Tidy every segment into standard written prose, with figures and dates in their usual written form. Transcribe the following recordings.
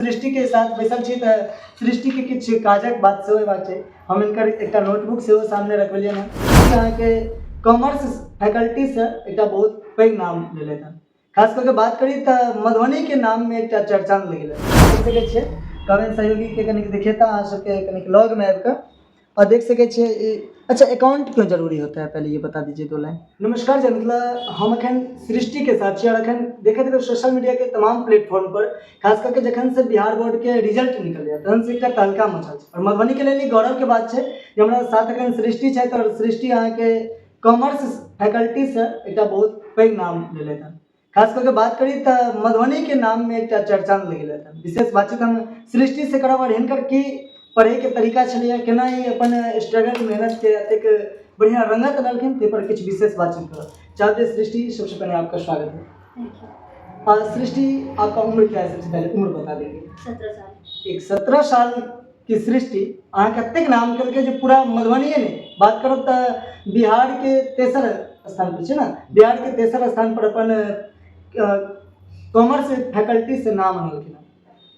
सृष्टिके साथ बैसल छी तऽ सृष्टिके किछु काजक बात सेहो हेबाक छै। हम हिनकर एकटा नोटबुक सेहो सामने रखबेलियनि हँ। अहाँके कॉमर्स फैकल्टीसँ एकटा बहुत पैघ नाम लेलथि हँ। खास कऽ के बात करी तऽ मधुबनीके नाममे एकटा चर्चा लागि गेलै। देख सकै छियै, कहबनि सहयोगीके कनिक देखेता अहाँ सबके कनिक लगमे आबि कऽ और देख सकै छियै। अच्छा, अकाउंट क्यों जरूरी होता है, पहले ये बता दीजिए दो लाइन। नमस्कार जय मिथिला, हम अखन सृष्टि के साथ छी और अखन देखैत हेबै सोशल मीडिया के तमाम प्लेटफॉर्म पर खास करके जखन से बिहार बोर्ड के रिजल्ट निकल जाए तहन से एकटा तहलका मचल छै और मधुबनी के लेल ई गौरव के बात छै जे हमरा साथ अखन सृष्टि छथि और सृष्टि अहाँके कॉमर्स फैकल्टी से एकटा बहुत पैघ नाम लेलथि हँ। खास करके बात करी तऽ मधुबनी के नाम में एकटा चर्चा में लागि गेलै। विशेष बातचीत हम सृष्टि से करब और हिनकर की पढ़ैके तरीका छलैए, केना ई अपन स्ट्रगल मेहनत के एतेक बढ़िया रंगत अनलखिन, ताहि पर किछु विशेष बातचीत करब चाहब। जे सृष्टि, सबसे पहले आपका स्वागत है। Thank you. सृष्टि, आपका उम्र क्या है? सबसे पहले उम्र बता देंगे। 17 साल। एक 17 साल की सृष्टि अहाँ कतेक नाम केलकै जे पूरा मधुबनीए नहि, बात करब तऽ बिहार के तेसर स्थान पर छै ने, बिहार के तेसर स्थान पर अपन कॉमर्स फैकल्टी से नाम अनलखिन हँ।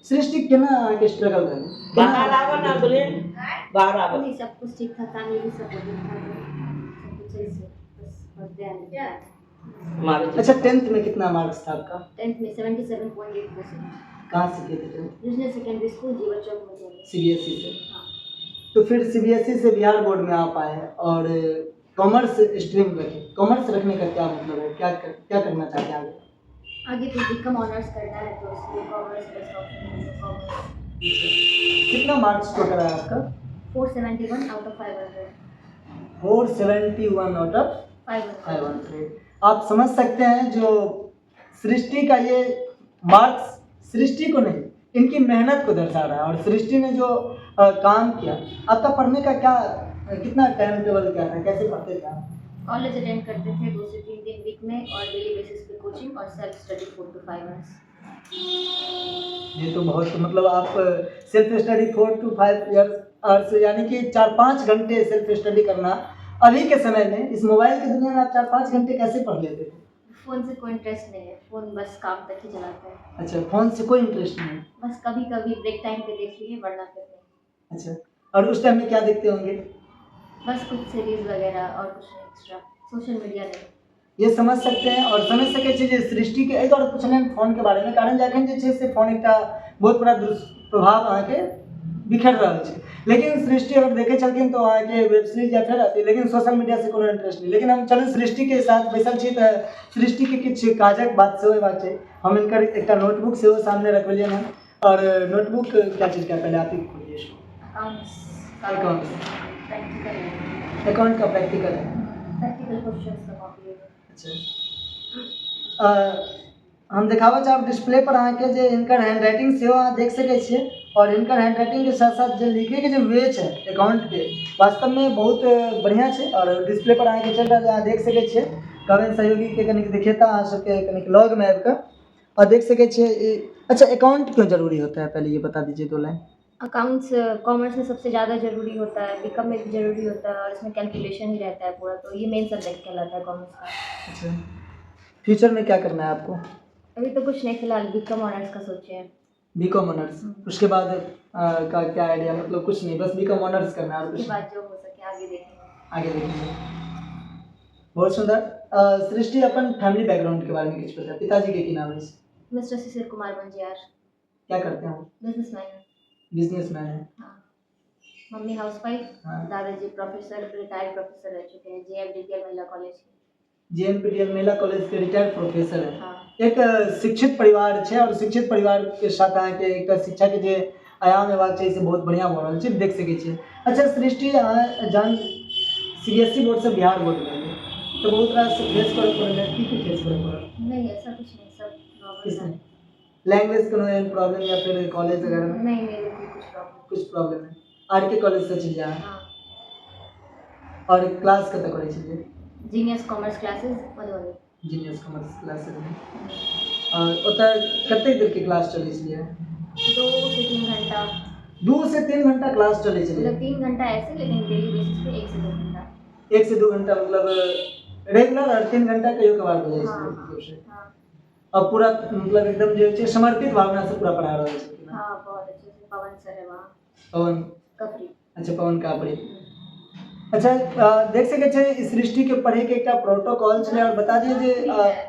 सृष्टि, केना अहाँके स्ट्रगल रहल? बाहर आबो ना बोले, बाहर आबो। नहीं, सब कुछ ठीक था। फैमिली भी सपोर्टिव था, तो सब कुछ सही से बस पढ़ते आए। हमारे। अच्छा, 10th में कितना मार्क्स था आपका? 10th में 77.8%। कहाँ से किए थे 10th? Regional secondary school, जीवा चौक, मधुबनी। सीबीएसई से? हाँ। तो फिर सीबीएसई से बिहार बोर्ड में आप आए और कॉमर्स स्ट्रीम रखे। कॉमर्स रखने का क्या मतलब है? क्या करना चाहते हैं आगे? आगे तो बीकॉम ऑनर्स करना है, तो इसलिए कॉमर्स बेस्ट ऑप्शन है, कॉमर्स। कितना मार्क्स टोटल है आपका? 471 out of 500। 471 out of 500। 500। आप समझ सकते हैं, जो सृष्टि का ये मार्क्स सृष्टि को नहीं, इनकी मेहनत को दर्शा रहा है और सृष्टि ने जो काम किया। आपका पढ़ने का क्या, कितना टाइम टेबल क्या था? कैसे पढ़ते थे आप? कॉलेज अटेंड करते थे 2 से 3 दिन वीक में और डेली बेसिस पे कोचिंग और self study 4 to 5 hours। ये तो बहुत, मतलब आप self study 4 to 5 years hours, यानी कि 4-5 घंटे सेल्फ स्टडी करना, अभी के समय में इस मोबाइल की दुनिया में आप 4-5 घंटे कैसे पढ़ लेते थे? फ़ोन से कोई इंटरेस्ट नहीं है। फ़ोन बस काम तक ही चलाते हैं। अच्छा, फोन से कोई इंटरेस्ट नहीं है? बस कभी कभी ब्रेक टाइम पे देख लिए, वरना फिर नहीं। अच्छा, और उस टाइम में क्या देखते होंगे? बस कुछ सीरीज वगैरह और कुछ नहीं, एक्स्ट्रा सोशल मीडिया नहीं। ये समझ सकते हैं और समझ सकै छी जे सृष्टिके एहि दुआरे पुछलियनि फोनके बारेमे, कारण जे एखन जे छै से फोन एकटा बहुत बड़ा दुष्प्रभाव अहाँके बिखेर रहल छै। लेकिन सृष्टि अगर देखै छलखिन तऽ अहाँके वेब सीरीज या फेर अथी, लेकिन सोशल मीडिया से कोनो इंटरेस्ट नहि। लेकिन हम चलू सृष्टिके साथ बैसल छी तऽ सृष्टिके किछु काजक बात सेहो हेबाक छै। हम हिनकर एकटा नोटबुक सेहो सामने रखबेलियनि हँ और नोटबुक क्या चीज़ का? पहले आप ही खोलिए इसको। अकाउंट्स। अकाउंट्स। प्रैक्टिकल है। अकाउंट का प्रैक्टिकल है? प्रैक्टिकल क्वेश्चंस का कॉपी है। अच्छा, हम देखाबऽ चाहब डिस्प्ले पर अहाँके जे हिनकर हैंडराइटिंग सेहो अहाँ देख सकै छियै और हिनकर हैंडराइटिंगके साथ साथ जे लिखैके जे वे छै अकाउंटके, वास्तवमे बहुत बढ़िआँ छै और डिस्प्ले पर अहाँके चलि रहल छै, अहाँ देख सकै छियै। कहबनि सहयोगीके कनिक देखेता अहाँ सबके कनिक लगमे आबि कऽ और देख सकै छियै। अच्छा, अकाउंट क्यों जरूरी होता है, पहले ये बता दीजिए दो लाइन। अकाउंट्स कॉमर्स में सबसे ज़्यादा ज़रूरी होता है, बीकॉम में भी ज़रूरी होता है और इसमें कैलकुलेशन ही रहता है पूरा, तो ये मेन सब्जेक्ट कहलाता है कॉमर्स का। अच्छा, फ्यूचर में क्या करना है आपको? अभी तो कुछ नहीं, फिलहाल बीकॉम ऑनर्स का सोचे हैं। बी कॉम ऑनर्स, उसके बाद का क्या आइडिया? मतलब कुछ नहीं, बस बी कॉम ऑनर्स करना है और उसके कुछ? बाद जो हो सके आगे देखेंगे। आगे देखेंगे। बहुत सुंदर। सृष्टि, अपन फैमिली बैकग्राउंड के बारे में कुछ बताए। पिताजी के की नाम है? मिस्टर शिशिर कुमार मंजियार। क्या करते हैं वो? बिजनेसमैन है। बिजनेसमैन है। हाँ, मम्मी हाउस वाइफ। दादाजी प्रोफेसर, रिटायर्ड प्रोफेसर रह चुके हैं जेएमडीपीएल महिला कॉलेज के। जेएमपीडीएल महिला कॉलेज के रिटायर्ड प्रोफेसर है। हाँ। एक शिक्षित परिवार छै और शिक्षित परिवार के साथ अहाँके एकटा शिक्षाके जे आयाम हेबाक चाही से बहुत बढ़िआँ भऽ रहल छै, देख सकै छियै। अच्छा सृष्टि, अहाँ जहन सीबीएसई बोर्डसँ बिहार बोर्डमे एलियै तऽ बहुत रास फेस करऽ पड़ल। की की फेस करऽ पड़ल? नहीं, ऐसा कुछ नहीं, सब नॉर्मल किस था। नहीं, लैंग्वेज कोनो एहन प्रॉब्लम या फिर कॉलेज वगैरह में? नहीं नहीं बिल्कुल कुछ प्रॉब्लम। कुछ प्रॉब्लम नहीं। आर के कॉलेज से छलियै अहाँ? हाँ। आओर क्लास कतऽ करै छलियै? Genius commerce classes, Madhubani. Genius commerce classes में। आओर ओतऽ कतेक देरके क्लास चलै छलियै? 2 से 3 घंटा। 2 से 3 घंटा क्लास चलै छलै? मतलब 3 घंटा ऐसे, लेकिन डेली बेसिस पे 1 से 2 घंटा। 1 से 2 घंटा मतलब रेगुलर और 3 घंटा कहियो कभार हो जाइ छलै? हाँ। मतलब से। हाँ। अब पूरा मतलब एकदम जे छै समर्पित भावना से पूरा पढ़ा रहल छलखिन हँ। हाँ, बहुत अच्छे से। पवन सर है वहाँ। पवन कपरी। अच्छा, पवन कापड़ी। अच्छा, देख सकै छै ई सृष्टिके पढ़ैके एकटा प्रोटोकॉल छलै। आओर बता दिअ जे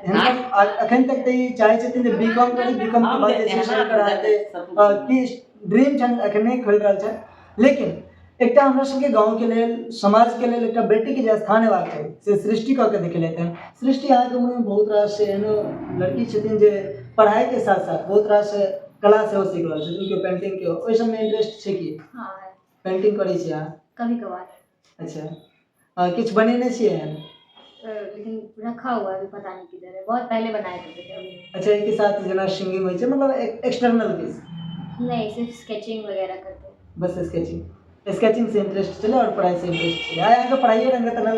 हिनकर अखन तक तऽ ई चाहै छथिन जे बी कॉम करी, बी कॉम के बाद जे छै से हिनकर अहाँके की ड्रीम छनि अखन नहि खुलि रहल छनि। लेकिन एकटा हमरा सबके गाँवके लेल, समाजके लेल एकटा बेटीके जे स्थान हेबाक चाही से सृष्टि कऽ के देखेलथि हन। सृष्टि, अहाँके उम्रमे बहुत रास एहनो लड़की छथिन जे पढ़ाइके साथ साथ बहुत रास कला सेहो सीख रहल छथिन, केओ पेंटिंग, केओ ओहि सबमे इंटरेस्ट छै की? हाँ, है। पेंटिंग करै छी अहाँ? कभी कभार। अच्छा, किछु बनेने छियै एहन? लेकिन रखा हुआ है अभी, पता नहीं किधर है। बहुत पहले बनाए करते थे, अभी नहीं। अच्छा, एहिके साथ जेना सिंगिंग होइ छै, मतलब एक्सटर्नल पीस? नहीं, सिर्फ स्केचिंग वगैरह करते हैं। बस स्केचिंग, स्केचिंग से इंटरेस्ट छलै आओर पढ़ाइ से इंटरेस्ट छलै। आइ अहाँके पढ़ाइए रंग तऽ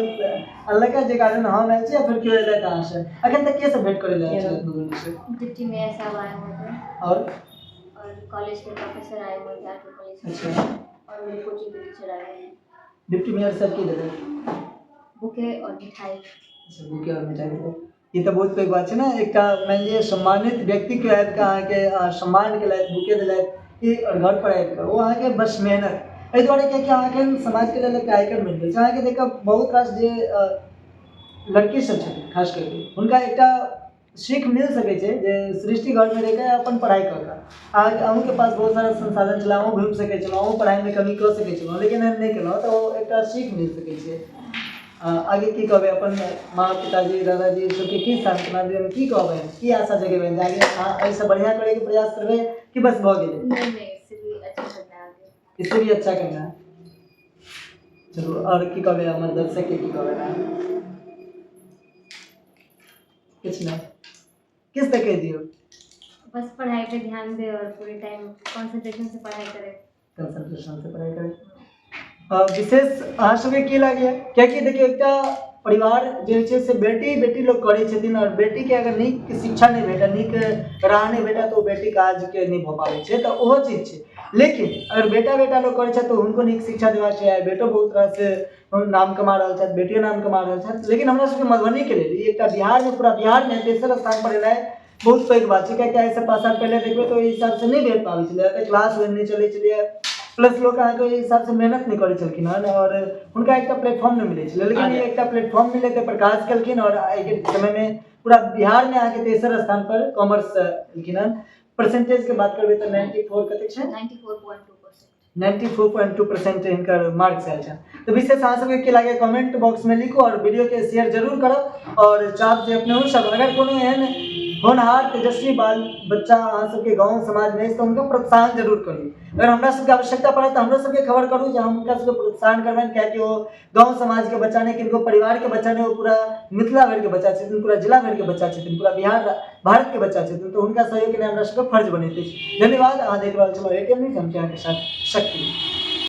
अनलक जे कारण हम आयल छी या फेर केओ एलथि अहाँसँ? अखन तक के सब भेंट करै लए आयल छलथि मधुबनीसँ? डिप्टी मेयर साहब आए हुए थे। आओर? और कॉलेज के प्रोफेसर आए हुए थे, आर कॉलेज के। और मेरे कोचिंग के टीचर आए हुए हैं। डिप्टी मेयर सर की देलक? बुके और मिठाई। अच्छा, बुके आओर मिठाई देलक। ई तऽ बहुत पैघ बात छै ने, एकटा मानि लिअ सम्मानित व्यक्तिके आबि कऽ अहाँके सम्मान केलथि, बुके देलथि ई, आओर घर पर आबि कऽ ओ अहाँके बस मेहनत एहि दुआरे, कियाकि अहाँके समाजके लेल एकटा आइकन बनि गेल छै। अहाँके देख कऽ बहुत रास जे लड़की सब छथिन खास करके, हुनका एकटा सीख मिल सकै छै जे सृष्टि घरमे रहि कऽ अपन पढ़ाइ कऽ कऽ अहाँके, अहूँके पास बहुत सारा संसाधन छलै, अहूँ घुमि सकै छलहुँ, अहूँ पढ़ाइमे कमी कऽ सकै छलहुँ, लेकिन एहन नहि केलहुँ, तऽ ओ एकटा सीख मिल सकै छै। आगे की कहबै अपन माँ, पिताजी, दादाजी सबके? की सांत्वना देबै, की कहबै, की आशा जगेबै जे आगे अहाँ एहिसँ बढ़िआँ करैके प्रयास करबै कि बस भऽ गेलै? नहीं नहीं, इससे भी अच्छा करना है आगे। इससे भी अच्छा करना है। चलू, आओर की कहबै हमर दर्शकके, की कहबै अहाँ? किछु नहि, किछु तऽ कहि दियौ। बस पढ़ाई पे ध्यान दे और पूरे टाइम कंसंट्रेशन से पढ़ाई करे। कंसंट्रेशन से पढ़ाई करै। विशेष अहाँ सबके की लागैए? कियाकि देखियौ, एकटा परिवार जे होइ छै से बेटी बेटी लोक करै छथिन, आओर बेटीके अगर नीक शिक्षा नहि भेटत, नीक राह नहि भेटत, तऽ ओ बेटी काजके नहि भऽ पाबै छै, तऽ ओहो चीज छै। लेकिन अगर बेटा बेटा लोक करै छथि तऽ हुनको नीक शिक्षा देबाक चाही। आइ बेटो बहुत रास नाम कमा रहल छथि, बेटियो नाम कमा रहल छथि, लेकिन हमरा सबके मधुबनीके लेल ई एकटा बिहारमे, पूरा बिहारमे तेसर स्थान पर एनाइ बहुत पैघ बात छै, कियाकि आइसँ 5 साल पहिले देखबै तऽ ओहि हिसाबसँ नहि भेट पाबै छलै। एतेक क्लास ओहन नहि चलै छलैए, प्लस लोक अहाँके ओहि हिसाबसँ मेहनत नहि करै छलखिन हन आओर हुनका एकटा प्लेटफॉर्म नहि मिलै छलै। लेकिन ई एकटा प्लेटफॉर्म मिलै ताहि पर काज केलखिन आओर आइके समयमे पूरा बिहारमे अहाँके तेसर स्थान पर कॉमर्स एलखिन हन। परसेंटेजके बात करबै तऽ 94 कतेक छै? 94.2%। 94.2% हिनकर मार्क्स आयल छनि। तऽ विशेष अहाँ सबके की लागैए, कमेंट बॉक्समे लिखू आओर वीडियोके शेयर जरूर करब। आओर चाहब जे अपनेहो सब अगर कोनो एहन होनहार तेजस्वी बाल बच्चा अहाँ सबके गाँव समाजमे अछि तऽ हुनका प्रोत्साहन जरूर करू। अगर हमरा सबके आवश्यकता पड़त तऽ हमरो सबके खबर करू जे हम हुनका सबके प्रोत्साहन करबनि, कियाकि ओ गाँव समाजके बच्चा नहि, किनको परिवारके बच्चा नहि, ओ पूरा मिथिला भरिके बच्चा छथिन, पूरा जिला भरिके बच्चा छथिन, पूरा बिहार भारतके बच्चा छथिन, तऽ हुनका सहयोग केनाइ हमरा सबके फर्ज बनैत अछि। धन्यवाद। अहाँ देख रहल छलहुँ एटीएम न्यूज, हम छी अहाँके साथ शक्ति।